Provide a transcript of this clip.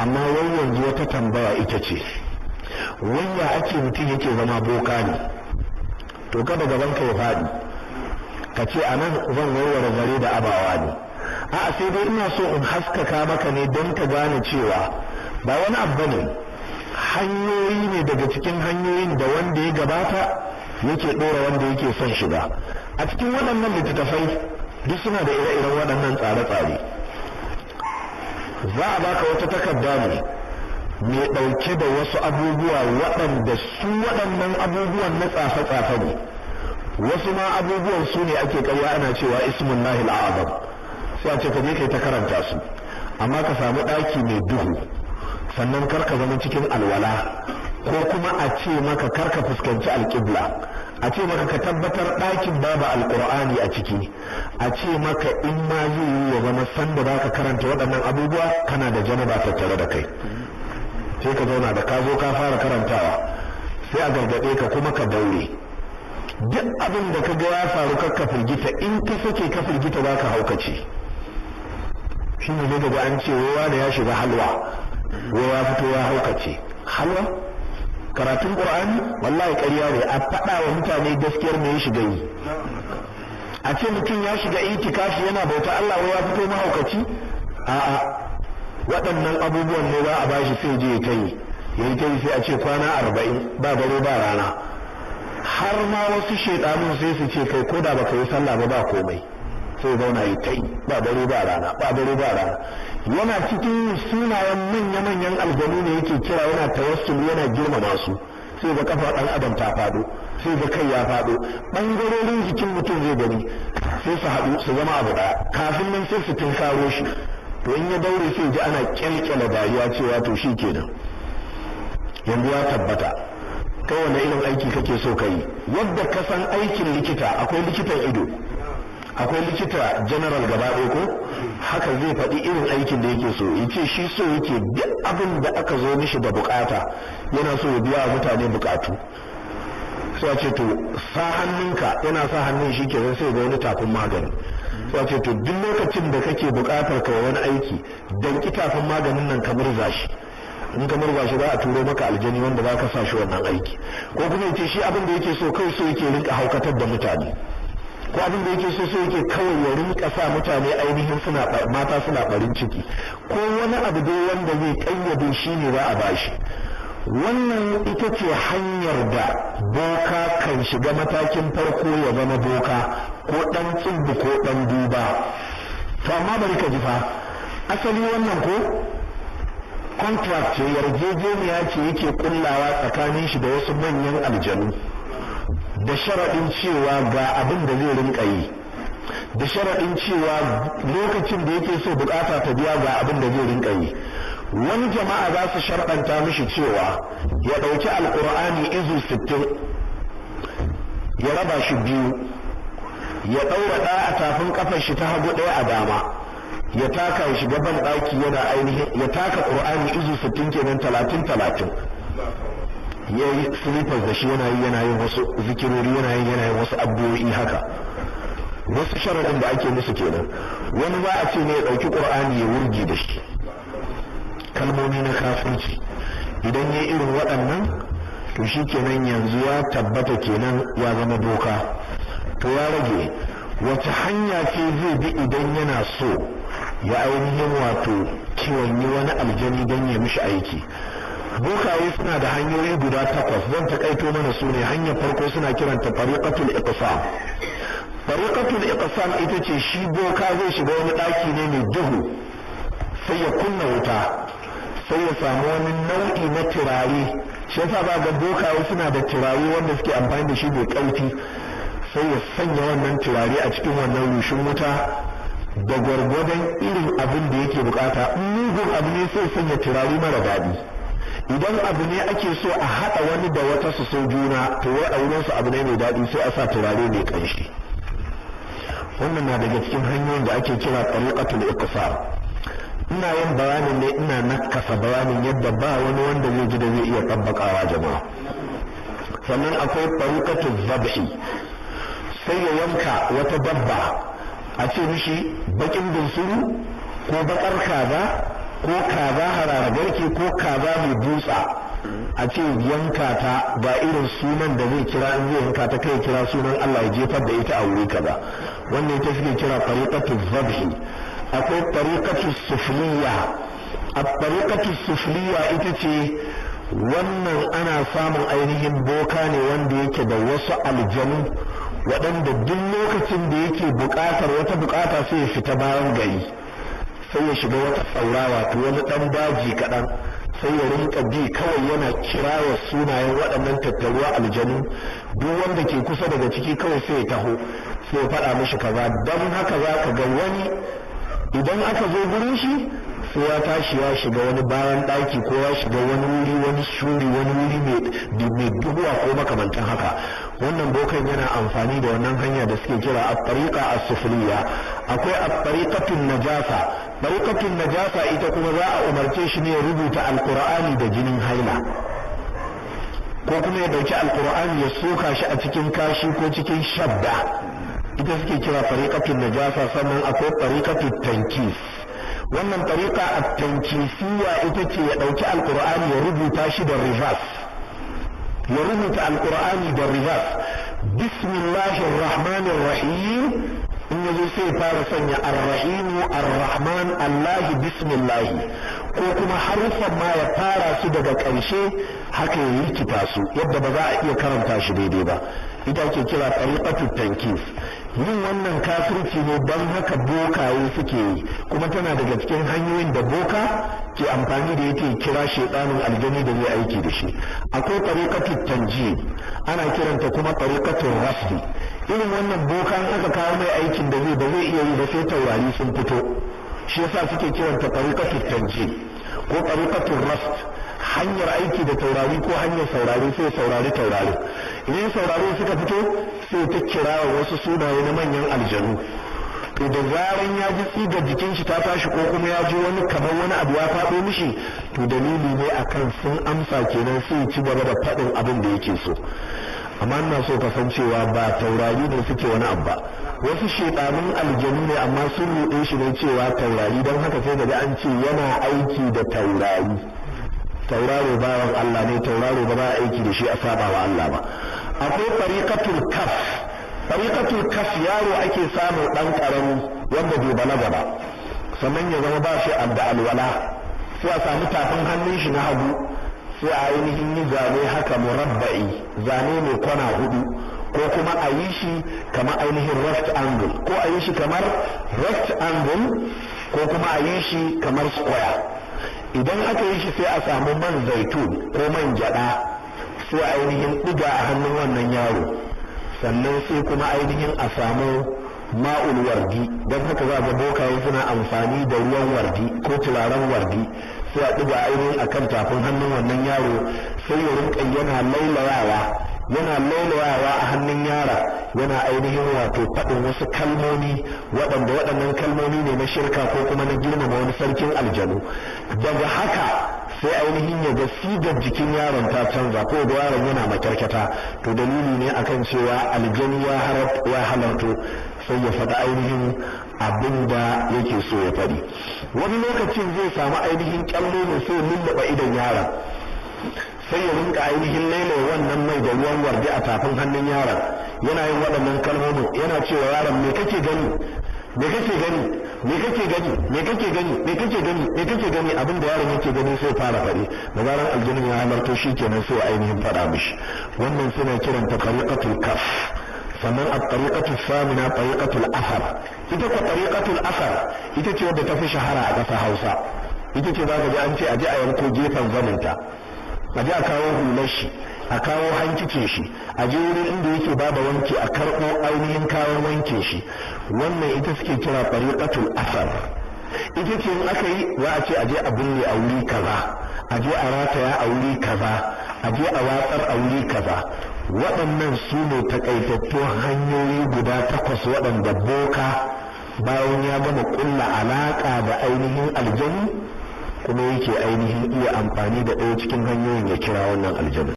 Amma wai yanzu wata tambaya ita ce, wanda ake mutum yake zama boka ne? To kada gaban ka ya faɗi ka ce a nan zan warware zare da abawa ne. A'a, sai dai ina so in haskaka maka ne don ka gane cewa ba wani abu ne, hanyoyi ne daga cikin hanyoyin da wanda ya gabata yake ɗora wanda yake son shiga. A cikin waɗannan littattafai duk suna da ire-iren waɗannan tsare-tsare. Za a baka wata takarda ne mai ɗauke da wasu abubuwa waɗanda su waɗannan abubuwan na tsafe-tsafe ne. Wasu ma abubuwan su ne ake ƙarya ana cewa ismun lahil azam. Sai a ce ka je kai ta karanta su, amma ka samu ɗaki mai duhu, sannan kar ka zama cikin alwala, ko kuma a ce maka kar ka fuskanci alƙibla, a ce maka ka tabbatar ɗakin babu alƙur'ani a ciki, a ce maka in ma zai yi ya zama sanda za ka karanta waɗannan abubuwa kana da janaba tattare da kai. Sai ka zauna, da ka zo ka fara karantawa sai a gargaɗe ka kuma ka daure. Duk abin da ka ga ya faru kar ka firgita, in ka sake ka firgita za ka haukace. Shi ne zai ga an ce wa da ya shiga halwa, wa ya fito ya haukace. Halwa karatun Qur'ani? Wallahi ƙarya ne. A faɗa wa mutane gaskiyar me ya shiga yi. A ce mutum ya shiga itikafi yana bauta Allah, wa ya fito mahaukaci? A'a, waɗannan abubuwan ne za a bashi sai je ya tayi, ya yi sai a ce kwana 40 ba dare ba rana. Har ma wasu shaidanun sai su ce kai ko da baka yi sallah ba ba komai, sai zauna yi ta yi ba dare ba rana, ba dare ba rana. Yana cikin sunayen manya-manyan aljanu ne yake kira, yana tawassul, yana girmama su. Sai ga kafa ɗan adam ta faɗo, sai ga kai ya faɗo, ɓangarorin jikin mutum zai gani sai su haɗu su zama abu ɗaya. Kafin nan sai su tunkaro shi. To in ya daure sai ji ana kyalkyala dariya cewa to shi kenan yanzu ya tabbata. Kai wanda irin aiki kake so ka yi? Yadda ka san aikin likita, akwai likitan ido, akwai likita general gaba ɗaya, ko haka zai faɗi irin aikin da yake so. Yace shi so yake duk abin da aka zo mishi da bukata, yana so ya biya wa mutane bukatu. Sai a ce to sa hannunka, yana sa hannun shi kenan sai ga wani tafin magani. Sai a ce to duk lokacin da kake bukatar kai wani aiki, danki tafin maganin nan ka murza shi. In ka murza shi za a turo maka aljani wanda za ka sa shi wannan aiki. Ko kuma yace shi abin da yake so kai so yake rinka haukatar da mutane, ko abin da yake so so yake kawai ya rinka sa mutane ainihin suna mata suna barin ciki, ko wani abu dai wanda zai kayyade shi ne za a bashi. Wannan ita ce hanyar da boka kan shiga matakin farko ya zama boka ko dan tsibbu ko dan duba. To amma bari ka ji fa, asali wannan ko contract ce, yarjejeniya ce yake kullawa tsakanin shi da wasu manyan aljanu, da sharaɗin cewa ga abin da zai rinka yi, da sharaɗin cewa lokacin da yake so bukata ta biya ga abin da zai rinka yi. Wani jama'a za su sharɗanta mishi cewa ya ɗauki alƙur'ani izu 60 ya raba shi biyu, ya ɗaura ɗaya a tafin ƙafar shi ta hagu, ɗaya a dama, ya taka ya shiga ban ɗaki yana ainihin ya taka ƙur'ani izu 60 kenan, 30 30, ya yi slippers da shi, yana yi yana yin wasu zikirori, yana yi yana yin wasu addu'o'i haka. Wasu sharaɗin da ake musu kenan. Wani za a ce ne ya ɗauki ƙur'ani ya wurgi da shi, kalmomi na kafirci. Idan ya irin waɗannan to shi kenan yanzu ya tabbata kenan ya zama doka. To ya rage wace hanya ce zai bi idan yana so ya ainihin wato kiwon yi wani aljani don ya mishi aiki? Bokaye suna da hanyoyi guda 8, zan takaito mana su ne. Hanyar farko suna kiranta tariqatul iqsam. Tariqatul iqsam ita ce shi boka zai shiga wani ɗaki ne mai duhu, sai ya kunna wuta, sai ya samu wani nau'i na turare. Shi yasa ba ga bokaye suna da turare wanda suke amfani da shi mai ƙarfi. Sai ya sanya wannan turare a cikin wannan rushin wuta da gwargwadon irin abin da yake bukata. Mugun abu ne sai sanya turare mara daɗi. Idan abu ne ake so a haɗa wani da wata su so juna, to wai a wurinsu abu ne mai daɗi, sai a sa turare mai ƙanshi. Wannan na daga cikin hanyoyin da ake kira tariqatul iqsar. Ina yin bayanin ne, ina nakasa bayanin yadda ba wani wanda zai ji da zai iya tabbakawa jama'a. Sannan akwai tariqatul zabhi, sai ya yanka wata dabba, a ce mishi bakin bunsuru ko bakar kaza Ko kaza hararagarke ko kaza mai dutsa, a ce yanka ta, ga irin sunan da zai kira in zai yanka ta, kai kira sunan Allah, ya jefar da ita a wuri kaza. Wannan ita suke kira tariqatu zabhi. Akwai tariqatu sufliya. A tariqatu sufliya ita ce wannan, ana samun ainihin boka ne wanda yake da wasu aljanu waɗanda duk lokacin da yake buƙatar wata buƙata sai ya fita bayan gari, sai ya shiga wata tsaura, wato wani ɗan daji kaɗan, sai ya rinka bi kawai yana kirawa sunayen waɗannan tattaruwa aljanu. Duk wanda ke kusa daga ciki kawai sai ya taho, sai ya faɗa mishi kaza. Don haka za ka ga wani idan aka zo gurin shi sai ya tashi ya shiga wani bayan ɗaki ko ya shiga wani wuri, wani shuri, wani wuri mai duhuwa ko makamantan haka. Wannan bokan yana amfani da wannan hanya da suke kira at-tariqa as-sufliya. Akwai at-tariqatun najasa. Tariqatun najasa ita kuma za a umarce shi ne ya rubuta Alqur'ani da jinin haila, ko kuma ya dauki Alqur'ani ya soka shi a cikin kashi ko cikin shabda. Ita suke kira tariqatun najasa. Sannan akwai tariqatut tankis. Wannan tariqa at-tankisiyya ita ce ya dauki Alqur'ani ya rubuta shi da reverse, ya rubuta Alqur'ani da reverse, "Bismillahir rahmanir rahim". In yazo sai fara sanya "Arrahimu, Arrahman, Allahi, bismillahi", ko kuma haruffan ma ya fara su daga ƙarshe haka, ya rikita su yadda ba za a iya karanta shi daidai ba. Ita ake kira tariqatu tankis. Yin wannan kafirci ne, don haka bokaye suke yi, kuma tana daga cikin hanyoyin da boka ke amfani da yake kira shaidanin aljani da zai aiki da shi. Akwai tariqatu tanjim, ana kiranta kuma tariqatu rasdi. Irin wannan boka in aka kawo mai aikin da zai, ba zai iya yi ba sai taurari sun fito. Shi yasa suke kiranta tariqatu tanjim ko tariqatu rasd, hanyar aiki da taurari ko hanyar saurari. Sai saurari taurari, idan saurari suka fito sai ta kira wasu sunaye na manyan aljanu. To da zaran ya ji tsigar jikin shi ta tashi ko kuma ya ji wani kamar wani abu ya faɗo mishi, to dalili ne akan sun amsa kenan, sai ci gaba da faɗin abin da yake so. Amma ina so ka san cewa ba taurari ne suke wani abu ba, wasu shedanun aljanu ne, amma sun ruɗe shi ne cewa taurari. Don haka sai daga an ce yana aiki da taurari. Tauraro bawan Allah ne, tauraro ba za a aiki da shi a saba wa Allah ba. Akwai tariqatul kaf. Tariqatul kaf, yaro ake samu dan karami wanda bai balaga ba, sannan ya zama ba shi da alwala. Sai a samu tafin hannun shi na hagu, sai a ainihin yi zane haka murabba'i, zane mai kwana hudu, ko kuma a yi shi kamar ainihin rectangle, ko a yi shi kamar rectangle, ko kuma a yi shi kamar square. Idan aka yi shi sai a samu man zaitun ko man gyada, sai ainihin ɗiga a hannun wannan yaro. Sannan sai kuma ainihin a samu ma'ul wardi. Don haka za ga bokaye suna amfani da ruwan wardi ko turaren wardi, sai a ɗiga ainihin akan tafin hannun wannan yaro, sai ya rinka yana laulayawa, yana laulayawa a hannun yara, yana ainihin wato faɗin wasu kalmomi waɗanda waɗannan kalmomi ne na shirka ko kuma na girmama wani sarkin aljanu. Daga haka sai ainihin ya ga sigar jikin yaron ta canza ko ga yaron yana makyarkyata. To dalili ne akan cewa aljanu ya halarto, sai ya faɗi ainihin abin da yake so ya faɗi. Wani lokacin zai samu ainihin kyallo ne, sai lulluɓe idon yaron, sai ya rinka ainihin lailaya wannan mai da ruwan wardi a tafin hannun yaron, yana yin waɗannan kalmomin, yana cewa yaron, "Me kake gani? Me kake gani? Me kake gani? Me kake gani? Me kake gani? Me kake gani?" Abin da yaron yake gani sai fara faɗi. Da zaran aljanin ya halarto, shi kenan, sai ainihin faɗa mishi. Wannan suna kiranta tariqatul kaf. Sannan a tariqatul samina, tariqatul asar. Ita ko tariqatul asar ita ce wadda ta fi shahara a ƙasar Hausa. Ita ce za ka ji an ce a je a yanko gefen zaninta, a je a kawo hular shi, a kawo hankicin shi, a je wurin inda yake ba da wanki a karɓo ainihin kayan wanke shi. Wannan ita suke kira tariqatul asar. Ita ce in aka yi za a ce a je a binne a wuri kaza, a je a rataya a wuri kaza, a je a watsar a wuri kaza. Waɗannan su ne takaitattun hanyoyi guda takwas waɗanda boka bayan ya gama ƙulla alaƙa da ainihin aljanu kuma yake ainihin iya amfani da ɗaya cikin hanyoyin ya kira wannan aljanu.